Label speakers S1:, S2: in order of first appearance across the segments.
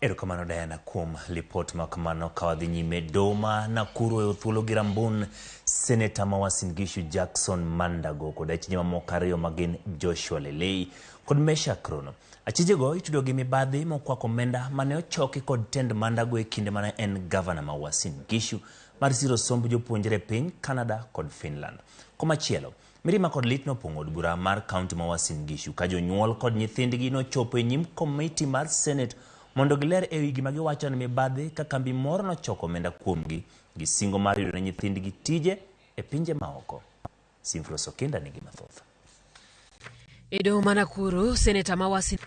S1: Erokamano Diana kuom lipot ma kamano. Ka wadhi nyime, doho ma Nakuru oweyo thuolo gi rambun seneta ma Uasin Gishu Jackson Mandago kod achije mamoko ariyo ma gin Joshua Lelei kod Meshack Rono. Achijego itudo gi mibadhi mokwako omenda mane ochoki kod tend Mandago e kinde mane en gavana ma Uasin Gishu mar siro somb jopuonjre e piny Canada kod Finland. Komachielo, Mirima kod lit nopong'o od bura mar kaunti ma Uasin Gishu ka jonyuol kod nyithindgi nochopo e nyim komiti mar Senate mondo giler e wi gima giwacho ni mibadhi ka kambi moro nochoko omenda kuomgi gi singo mar yudo ne nyithindgi tije e pinje maoko. Simfros Okinda nigi mathoth.
S2: E doho ma Nakuru, seneta ma Uasin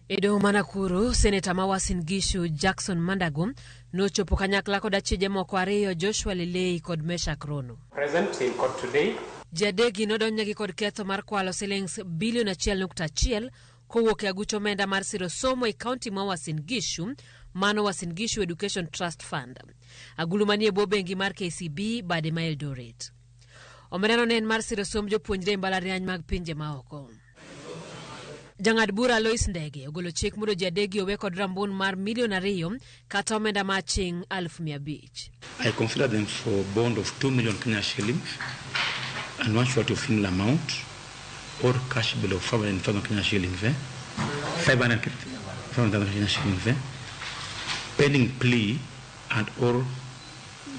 S2: E doho ma Nakuru, seneta ma Uasin Gishu Jackson Mandago nochopo kanyakla kod achije moko ariyo Joshua Lelei kod Meshack Rono.
S3: Present in court today.
S2: Ji adekgi nodonjnegi kod ketho mar kwalo silings bilion 1.1 kowuok e aguch omenda mar siro somo e kaunti ma Uasin Gishu, mano Uasin Gishu Education Trust Fund. Agulu manie bwo bengi mar KCB bade ma Eldoret. Omendano ne en mar siro somb jopuonjre e mbalariany mag pinje maoko. Jang'ad bura Lois Ndege ogolo chik mondo ji adekgi owe kod rambun mar milion 2 kata omenda ma aching' 500,000.
S4: I consider them for bond of 2 million Kenya shillings and one surety of similar amount or cash bail of 500,000 Kenya shillings, eh? 500,000 Kenya shillings, eh? Pending plea and or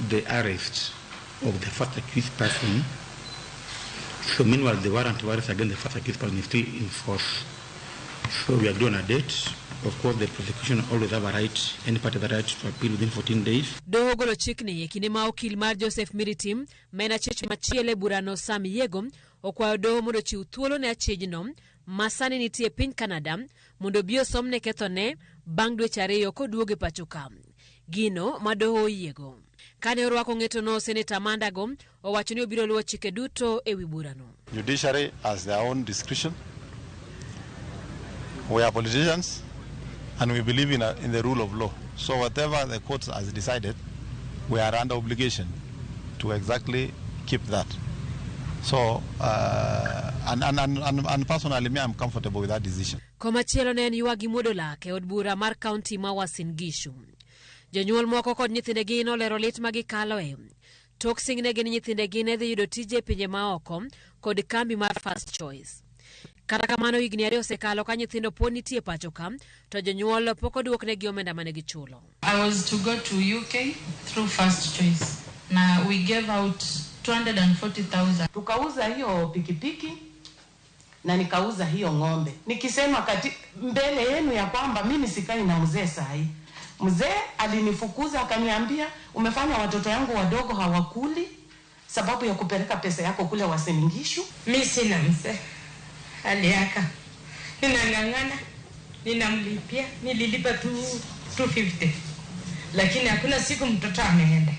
S4: the arrest of the first accused person. So meanwhile, the warrant of arrest against the first accused person is still in force. So we agree on a date. Of course, the prosecution always have a right, any party have a right to appeal within 14 days.
S2: Doho ogolo chikni e kinde ma okil mar Joseph Miritim ma en achich machielo e burano Sam Yego okwayo doho mondo ochiw thuolo ne achijno ma sani nitie e piny Canada mondo obi osomne kethone bang' dweche 2 koduogo e pacho ka. Gino ma doho oyiego. Kane orwako ng'etono, Seneta Mandago owacho ni obiro luwo chike duto e wi burano.
S5: Judiciary has their own discretion. We are politicians and we believe in the rule of law. So whatever the court has decided, we are under obligation to exactly keep that. And personally, me, I'm comfortable with that decision.
S2: Komachielo ne en ywak gi muodo lak e od bura mar kaunti ma Uasin Gishu. Jonyuol moko kod nyithindegi nolero lit ma gikaloe. Tok singnegi ni nyithindegi ne dhi yudo tije e pinje maoko kod kambi mar First Choice. Kata kamano higni 2 osekalo ka nyithindo pod nitie pacho ka, to jonyuol pok oduoknegi omenda mane gichulo.
S6: I was to go to UK through First Choice. Na we gave out 240,000.
S7: Tukauza hiyo pikipiki na nikauza hiyo ng'ombe. Nikisema kati mbele yenu ya kwamba mimi sikai na mzee sahi. Mzee alinifukuza akaniambia umefanya watoto yangu wadogo hawakuli sababu ya kupeleka pesa yako kule Uasin Gishu.
S6: Mimi sina mzee. Aliaka. Ninang'ang'ana, ninamlipia, nililipa tu 250. Lakini hakuna siku mtoto ameenda.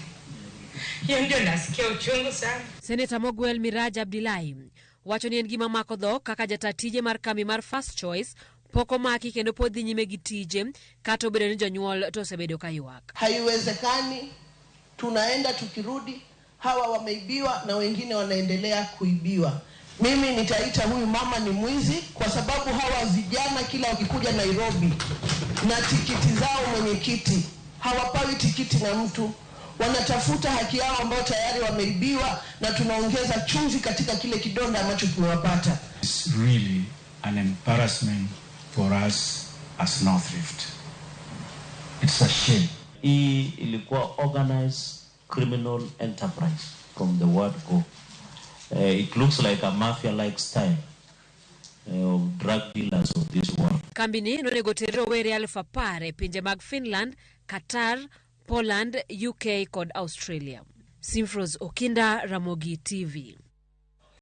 S6: Hiyo ndio nasikia uchungu sana.
S2: Seneta Mogwel Miraj Abdillahi wacho ni en gima mako dhok kaka jata tije mar kambi mar First Choice pok omaki kendo pod dhi nyime gi tije kata obedo ni jonyuol to osebedo ka ywak.
S8: Haiwezekani, tunaenda tukirudi, hawa wameibiwa na wengine wanaendelea kuibiwa. Mimi nitaita huyu mama ni mwizi kwa sababu hawa vijana kila wakikuja Nairobi na tikiti zao, mwenyekiti, hawapawi tikiti na mtu. Wanatafuta haki yao ambayo tayari wameibiwa, na tunaongeza chumvi katika kile kidonda ambacho kimewapata.
S9: It's really an embarrassment for us as North Rift. It's a shame.
S10: Hii ilikuwa organized criminal enterprise from the word go. It looks like a mafia-like style of drug dealers of this world.
S2: Kambi ni nonego ter rowere 10,000 e pinje mag Finland, Qatar, Poland, UK kod Australia. Simfros Okinda, Ramogi TV.